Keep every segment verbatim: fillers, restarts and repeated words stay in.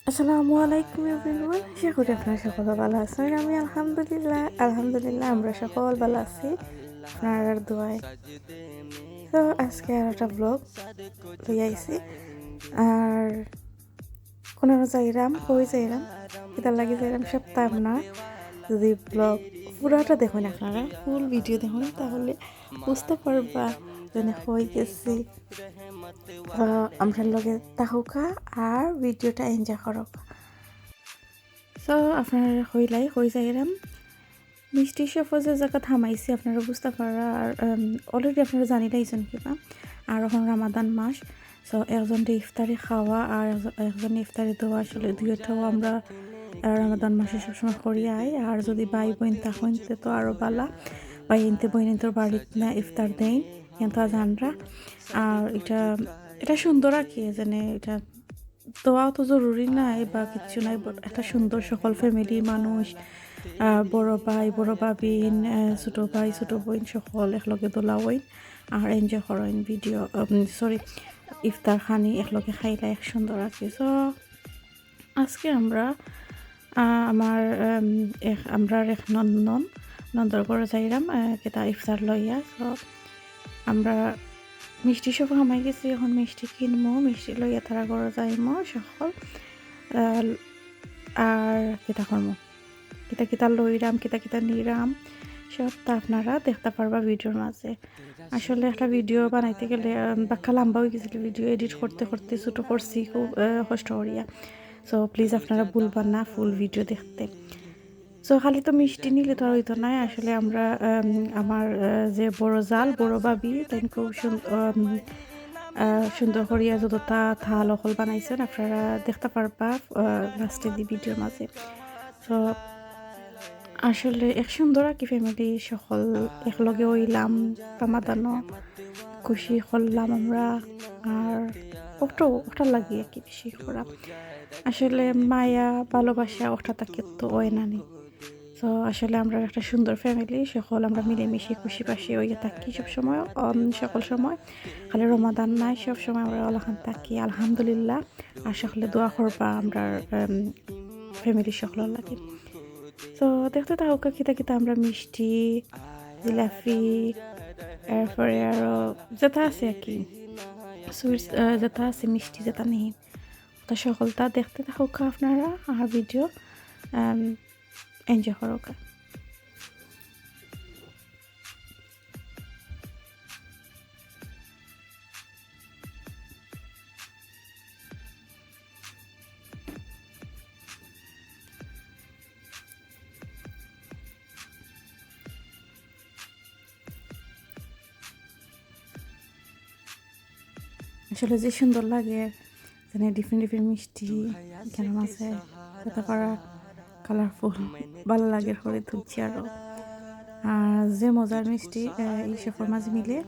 আসসালামু আলাইকুম এভরিওয়ান, আশা করি আপনারা সকলে ভালা আছইন। আমি আলহামদুলিল্লাহ, আলহামদুলিল্লাহ আমরা সকল ভালা আছি আপনারার দোয়ায়। তো আজকে আর একটা ব্লগ লই আইছি, আর কোন যাইরাম, কই যাইরাম, কিতার লাগি যাইরাম, সবটা আপনারা যদি ব্লগ পুরাটা দেখইন, আপনারা ফুল ভিডিও দেখইন, তাহলে বুঝতা পারবা যেন কই গেছি। তো আমরার লগে থাকউক্কা আর ভিডিওটা এনজয় করউক্কা। তো আপনারারে কইলাই কই যাইরাম, মিষ্টি শপো যে জাগাত হামাইছি আপনারা বুঝতা পাররা, আর অলরেডি আপনারা জানিলাইছইন কিবা, আর অখন রমাদান মাস। তো একজনরে ইফতারি খাওয়া আর একজন, একজনরে ইফতারি দেওয়া, আসলে দুইটাও আমরা, আহ, রমাদান মাসে সবসময় করি আই। আর যদি ভাই বইন থাকইন তে তো আরো ভালা, ভাইয়াইন্তে বইনাইন্তর বাড়িত না ইফতার দেইন, কিন্তু আজ আনরা। আর এটা, এটা সুন্দর আর কি, যেন এটা দেওয়া তো জরুরি নাই বা কিচ্ছু নাই, but একটা সুন্দর সকল ফ্যামিলি মানুষ, আহ, বড় ভাই, বড় ভাবিন, আহ, ছোট ভাই, ছোট বইন সকল একলগে দোলা অইন আর এনজয় করইন ভিডিও, উম, সরি, ইফতার খানি একলগে খাইলা এক সুন্দর আর কি। So আজকে আমরা, আহ, আমার, উম, এক, আমরার এক নন্দন, নন্দর ঘরো যাইরাম, আহ, কিতা ইফতার লইয়া। So আমরা মিষ্টি শপো হামাই গেছি, অখন মিষ্টি কিনমু, মিষ্টি লইয়া তারার ঘরো যাইমু সকল। আহ, আর কিতা করমু, কিতা কিতা লইরাম, কিতা কিতা নিরাম, সবটা আপনারা দেখতা পারবা ভিডিওর মাঝে। আসলে একটা ভিডিও বানাইতে গেলে, আহ, বাক্কা লম্বা অই গেছিল ভিডিও, এডিট করতে করতে ছোট করছি খুব, আহ, কষ্ট করিয়া। So প্লিজ আপনারা ভুলবা না ফুল ভিডিও দেখতে। So খালি তো মিষ্টি নিলে তো আর অইতো নায়। আসলে আমরা, আম, আমার, আহ, যে বড় জাল, বড় ভাবি, তাইন খুব সুন-, আম, আহ, সুন্দর করিয়া যতটা থাল অকল বানাইছইন, আপনারা দেখতা পারবা, আহ, লাস্টেদি ভিডিওর মাঝে। So আসলে এক সুন্দর আর কি ফ্যামিলি সকল একলগে অইলাম, রমাদানো খুশি করলাম আমরা। আর অটা, অটা লাগি আর কি বেশি করা। আসলে মায়া ভালোবাসা অটা থাকি তো অয় না নি। So আসলে আমরা একটা সুন্দর ফ্যামিলি, সকল আমরা মিলেমিশে খুশি বাসি অইয়া থাকি সব সময়, উম, সকল সময়। খালি রমাদান নায়, সব সময় আমরা অলাখান থাকি, আলহামদুলিল্লাহ। আর সকলে দোয়া করবা আমরার, উম, ফ্যামিলি সকলর লাগি। So দেখতে থাকউক্কা কিতা কিতা আমরা মিষ্টি, জিলাপি, এরপরে আরো যেটা আছে আর কি, সুইটস, আহ, যেটা আছে মিষ্টি যেটা নেই, তো সকলটা দেখতে থাকউক্কা আপনারা আর ভিডিও, আম, এনজয় করউক্কা। আসলে যে সুন্দর লাগে, যেন ডিফারেন্ট ডিফারেন্ট মিষ্টি এখানে আছে, কত করা কালারফুল, ভালা লাগে করে তুলছি আরো। আর যে মজার মিষ্টি, আহ, ই শপর মাঝে মিলে,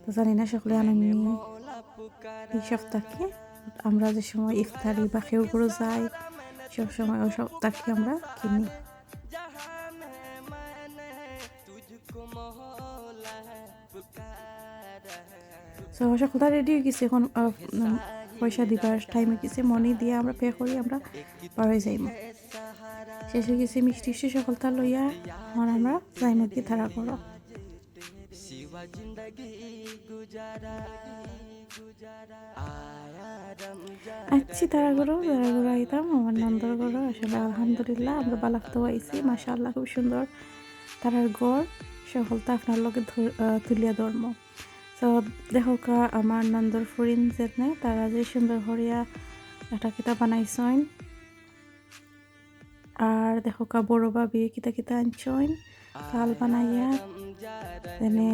তো জানি না সকলে আনইন নি ই শপ থাকি। আমরা যে সময় ইফতারি বা কেউ ঘরো যাই, সব সময় ও শপ থাকি আমরা কিনি। So সকলতা রেডি অই গেছে, অখন, আহ, উম, পয়সা দিবার টাইম অই গেছে, মানি দিয়া আমরা পে করি, আমরা বার অই যাইমু। শেষ অই গেছে মিষ্টি টিষ্টি সকলতা লইয়া, অখন আমরা যাইমু কি তারার ঘরো। আইছি তারার ঘরো, তারার ঘরো আইতাম, আমার নন্দর ঘরো। আসলে আলহামদুলিল্লাহ, আমরা ভালা তো আইছি, মাশাআল্লাহ, খুব সুন্দর তারার ঘর। সকলতা আপনার লগে ধর-, আহ, তুলিয়া ধরমু। So দেখউক্কা আমার নন্দর ফুরিন যেনে, তারা যে সুন্দর করিয়া একটা কিতা বানাইছইন। আর দেখউক্কা বড় ভাবি কিতা কিতা আনছইন, থাল বানাইয়া। যেনে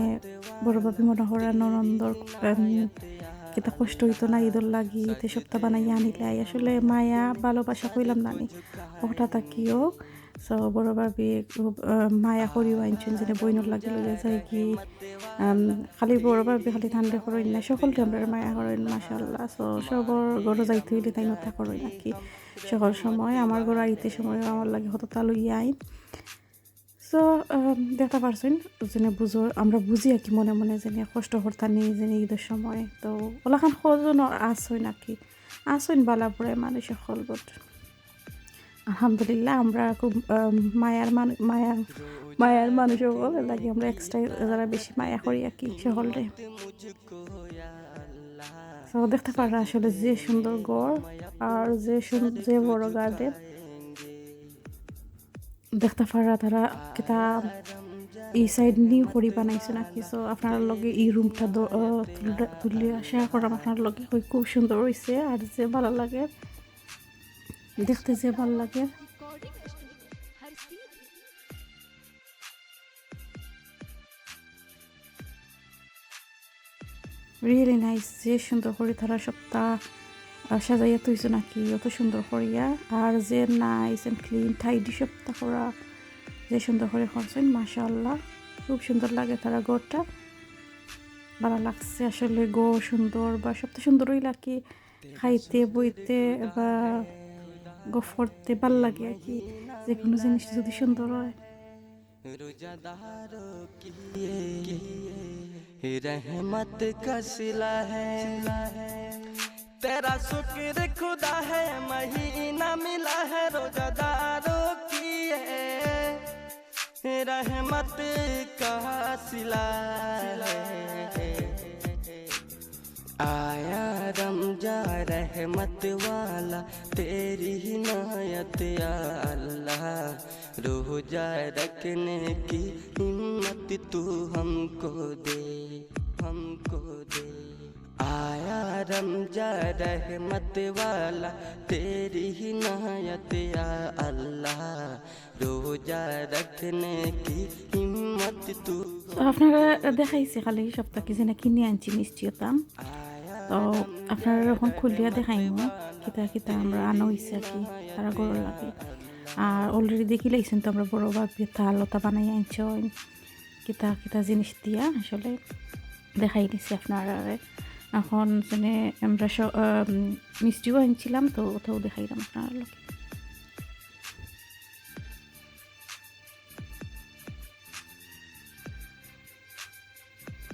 বড় ভাবি মনো করা ননন্দর, উম, কিতা কষ্ট অইতো না ইদর লাগি, তে সবতা বানাইয়া আনিলাই। আসলে মায়া ভালোবাসা কইলাম না নি, অটা থাকিও। So বড় ভাবি খুব, আহ, মায়া করিও আনছইন, যেনে বইনর লাগি লইয়া যাইগি। উম, খালি বড় ভাবি খালি তানরে করইন না, সকলরে আমরারে মায়া করইন, মাশাআল্লাহ। So সবর ঘরো যাইতে অইলে তাইন অতা করইন আর কি। সকল সময় আমার ঘরো আইতে সময় আমার লাগি কততা লইয়া আইন। So, আহ, দেখতা পারছইন, যেনে বুঝো, আমরা বুঝি আর কি মনে মনে যেনে কষ্ট করতা নি, যেনে ইদর সময়। তো অলাখান কয়জন আছইন আর কি। আছইন বালা বুড়া মানুষ অকল, but আলহামদুলিল্লাহ, আমরা খুব, আহ, মায়ার মানু-, মায়া, মায়ার মানুষ অকল, এর লাগি আমরা extra যারা বেশি মায়া করি আর কি সকলরে। So, দেখতে পাররা আসলে যে সুন্দর ঘর আর যে সুন-, যে বড় garden। দেখতে পাররা তারা কিতা ই side new করি বানাইছে নাকি। So, আপনারার লগে ই roomটা দ-, আহ, তুললে, তুলিয়া share করাম আপনারার লগে। খুব সুন্দর হইছে আর যে ভালা লাগে। দেখতে যে ভালা লাগে। Really nice, যে সুন্দর করি তারা সবটা, আহ, সাজাইয়া থইছে নাকি, অত সুন্দর করিয়া। আর যে nice and clean, tidy সবটা করা, যে সুন্দর করি করছইন, মাশাআল্লাহ, খুব সুন্দর লাগে তারা ঘরটা। ভালা লাগছে আসলে, ঘর সুন্দর বা সবটা সুন্দরই লাগে। খাইতে, বইতে বা গফ করতে ভালা লাগে আর কি, যে কোনো জিনিস যদি সুন্দর হয়। তো আপনারারে দেখাইছি খালি সবটা কি যেন কিনি আনছি মিষ্টি ওটা। তো আপনারারে অখন খুলিয়া দেখাইমু কিতা কিতা আমরা আনা হইছে আর কি, তারা ঘরর লাগি। আর already দেখিলাইছইন তো আমরা বড় ভাবি থাল ওটা বানাই আনছইন, কিতা কিতা জিনিস দিয়া আসলে দেখাই দিছি আপনারারে। অখন যেন আমরা স-, আম, মিষ্টিও আনছিলাম, তো ওটাও দেখাইলাম আপনারার লগে।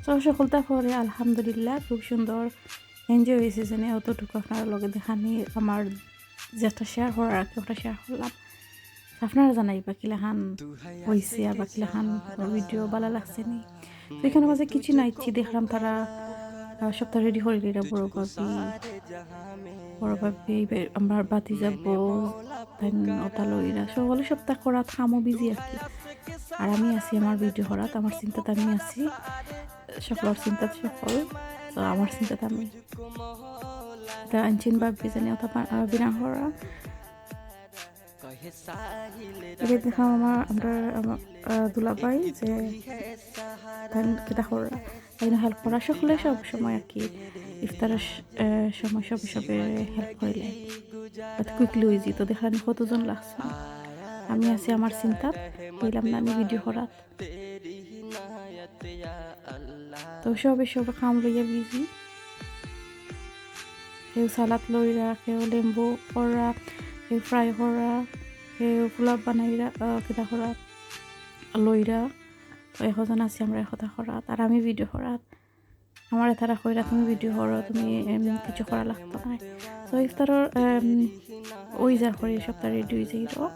তো সকলটা পরে আলহামদুলিল্লাহ খুব সুন্দর enjoy হইছে, যেন অতটুকু আপনারার লগে দেখানি আমার যেটা share করার আর কি, ওটা share করলাম। আপনারা জানাইবা কিলাখান হইছে, আবার কিলাখান video ভালা লাগছে নি। তো এখানে মাঝে কিছু নাই, কি দেখলাম তারা, আহ, সবটা ready করি লইরা বড় ভাবি, বড় ভাবি, এবার আমার ভাতিজা বউ, then ওটা লইরা, সকলে সবটা করাত কামো busy আর কি। আর আমি আছি আমার video করাত, আমার চিন্তাত আমি আছি, সকলর চিন্তাত সকল, তো আমার চিন্তাত আমি। তা আনছইন ভাবি যেন ওটা পা-, আহ, বিরান করা। এটা দেখলাম আমার, আমরা, আমার, আহ, দুলাভাই যে ধান কিতা করা, তাই না help করা, সকলে সব সময় আর কি ইফতারের স-, আহ, সময় সবে সবে help করিলে অত quickly হয়ে যেত। দেখলাম কতজন লাগছে, আমি আছি আমার চিন্তা, কইলাম না আমি video করাত। তো সবে সবে কাম লইয়া busy, কেউ সালাদ লইরা, কেউ লেম্বু করা, কেউ fry করা, কেউ পোলাও বানাইরা, আহ, কিতা করা লইরা। তো একজন আছি আমরা কথা করাত, আর আমি video করাত। আমারে তারা কইরা, "তুমি video করো, তুমি, এম, কিছু করা লাগতো না।" তো ইফতারর, এম, ওই যার করে সবটা ready হয়ে যাইল।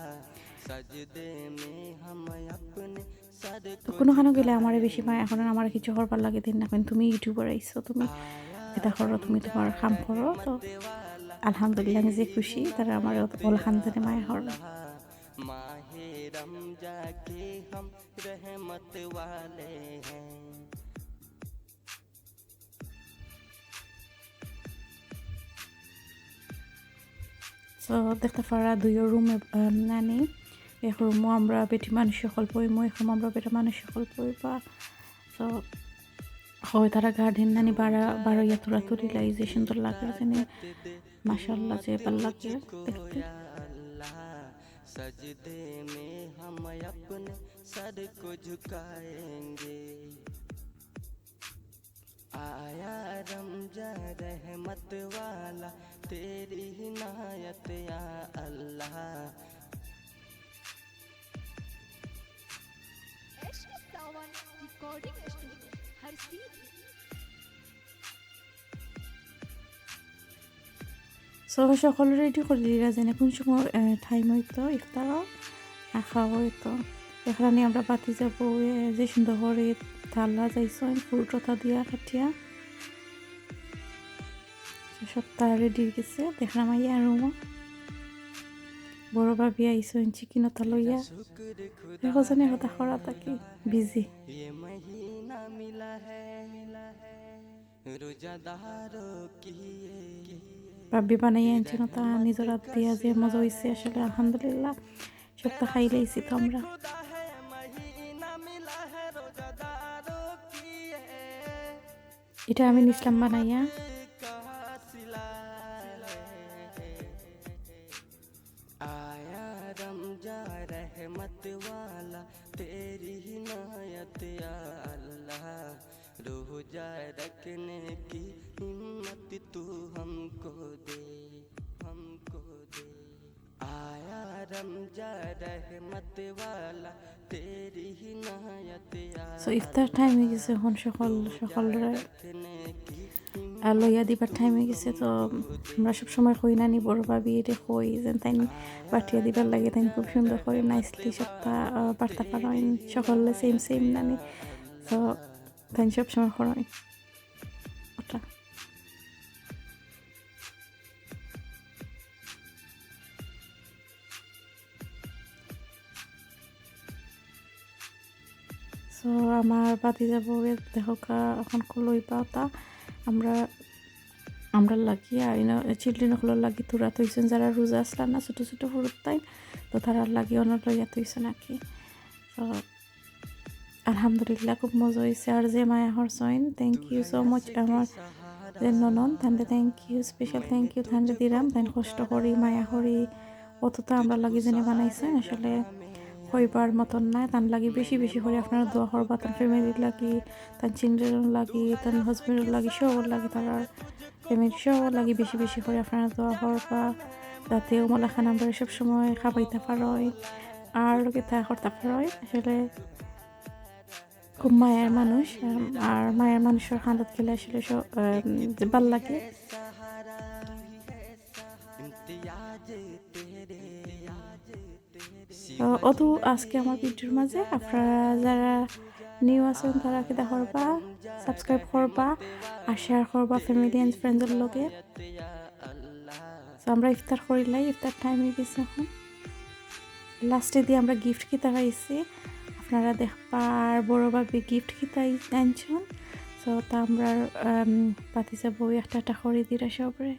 তো কোনো খানো গেলে আমারে বেশি মায়া করেন, আমারে কিছু করবার লাগে দিন না, কিন্তু তুমি YouTuber আইছো, তুমি এটা করো, তুমি তোমার কাম করো। তো আলহামদুলিল্লাহ, আমি যে খুশি, তারা আমার ওলাখান জানে মায়া করেন। So, দেখতে পারা দুইও রুমে, আম, নানি। এক রুমও আমরা বেটি মানুষ সকল বইমু, এক রুম আমরা বেটা মানুষ সকল বইবা। So, হয় তারা garden নানি বারা, বারো ইয়া তোরা তুলিলাই যে সুন্দর লাগে জানি। মাশাআল্লাহ, যে ভালা লাগে দেখতে। So, তো সকল রেডি করি দিলা, যেন কোন সময় টাইম হইতো ইফতার আর খাওয়া হইতো। এখানে আমরা বাতি যাবো, এ, যে সুন্দর করে তালা যাইছইন, ফুল টতা দিয়া কাটিয়া। তো সবটা রেডি গেছে, দেখলাম আইয়া রুমো। বড় ভাবি আইছইন চিকেন ওটা লইয়া। এখন জানি কথা করা থাকি বিজি। ভাবি বানাইয়া আনছিল তা নিজের হাত দিয়া, যে মজা হইছে আসলে, আলহামদুলিল্লাহ। সবটা খাইলাইছি তো আমরা। এটা আমি নিছিলাম বানাইয়া। आया रमजान रहमत वाला, तेरी इनायत या अल्लाह, रोजा रखने की हिम्मत तू हमको दे, हमको दे। आया रमजान रहमत वाला, तेरी इनायत या। সো ইফতার টাইম হয়ে গেছে, এখন সকল সকলরে আর লইয়া দিবার টাইম হয়ে গেছে। তো আমরা সব সময় কই নানি, বড় ভাবি এটা কই, যেন তাই বাটিয়া দিবার লাগে, তাই খুব সুন্দর করে নাইসলি সবটা, আহ, বাড়তা পারইন, সকলে সেম সেম নানি। তো তাই সব সময় করইন ওটা। সো আমার ভাতিজা বউয়ে দেখো কা, এখন কলই পাতা আমরা, আমরা লাগি আর ইনো চিলড্রেন অকলর লাগি থুড়া থইছইন, যারা রোজা আসলা না, ছোট ছোট ফুরুত তাই, তো তারার লাগি অন্য লইয়া থইছইন আর কি। তো আলহামদুলিল্লাহ, খুব মজা হইছে। আর যে মায়া করছইন, thank you so much। আমার যে ননদ, তানরে thank you, special thank you তানরে দিলাম। তাইন কষ্ট করি, মায়া করি, অতটা আমরা লাগি যেন বানাইছইন, আসলে কইবার মতন নায়। তান লাগি বেশি বেশি করি আপনারা দোয়া করবা, তান ফ্যামিলির লাগি, তান চিলড্রেনর লাগি, তান হাজবেন্ডর লাগি, সবর লাগি, তারার ফ্যামিলি সবর লাগি বেশি বেশি করি আপনারা দোয়া করবা, যাতে অমলা খান আমরা সবসময় খাবাইতা পারইন আর কিতা করতা পারইন। আসলে খুব মায়ার মানুষ, আম, আর মায়ার মানুষর কান্দাত গেলে আসলে স-, আম, যে ভালা লাগে। তো অত আজকে আমার ভিডিওর মাঝে আপনারা যারা নিউ আছইন তারা কিতা করবা, সাবস্ক্রাইব করবা আর শেয়ার করবা ফ্যামিলি এন্ড ফ্রেন্ডসর লগে। তো আমরা ইফতার করিলাই, ইফতার টাইম হয়ে গেছে এখন। লাস্টে দিয়ে আমরা গিফট কিতা পাইছি আপনারা দেখবা, আর বড় ভাবি গিফট কিতা আনছইন। তো তা আমরা, আম, ভাতিজা বউ একটা একটা করি দিরা সবরে।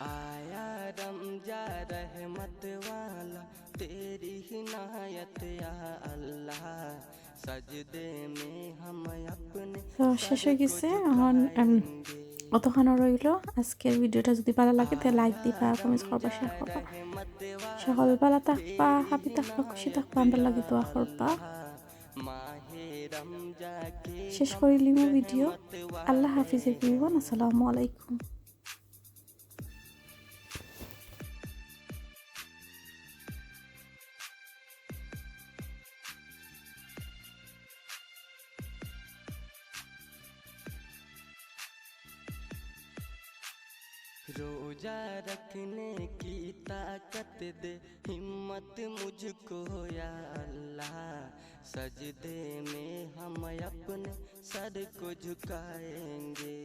आया रमजान रहमत वाला, तेरी इनायत या अल्लाह, सजदे में हम अपने তো শেষ হয়ে গেছে। এখন, উম, অতখানো রইল। আজকের ভিডিওটা যদি ভালা লাগে, তাহলে লাইক দিবা, কমেন্টস করবা, শেয়ার করবা। সকল ভালা থাকবা, হ্যাপি থাকবা, খুশি থাকবা, আমরার লাগি দোয়া করবা। শেষ করিলিমু ভিডিও। আল্লাহ হাফিজ এভরিওয়ান, আসসালামু আলাইকুম। रोजा रखने की ताकत दे, हिम्मत मुझको या अल्लाह, सजदे में हम अपने सर को झुकाएंगे।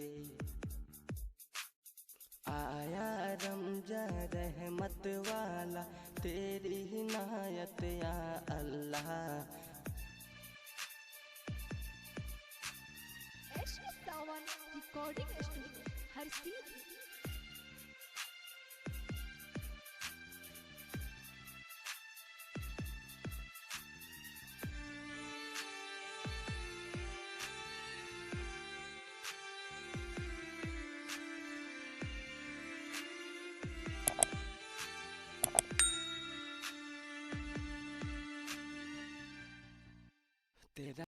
आया रमजान रहमत वाला, तेरी इनायत या अल्लाह। Eşref Sawan Recording Studio, हर सीधी।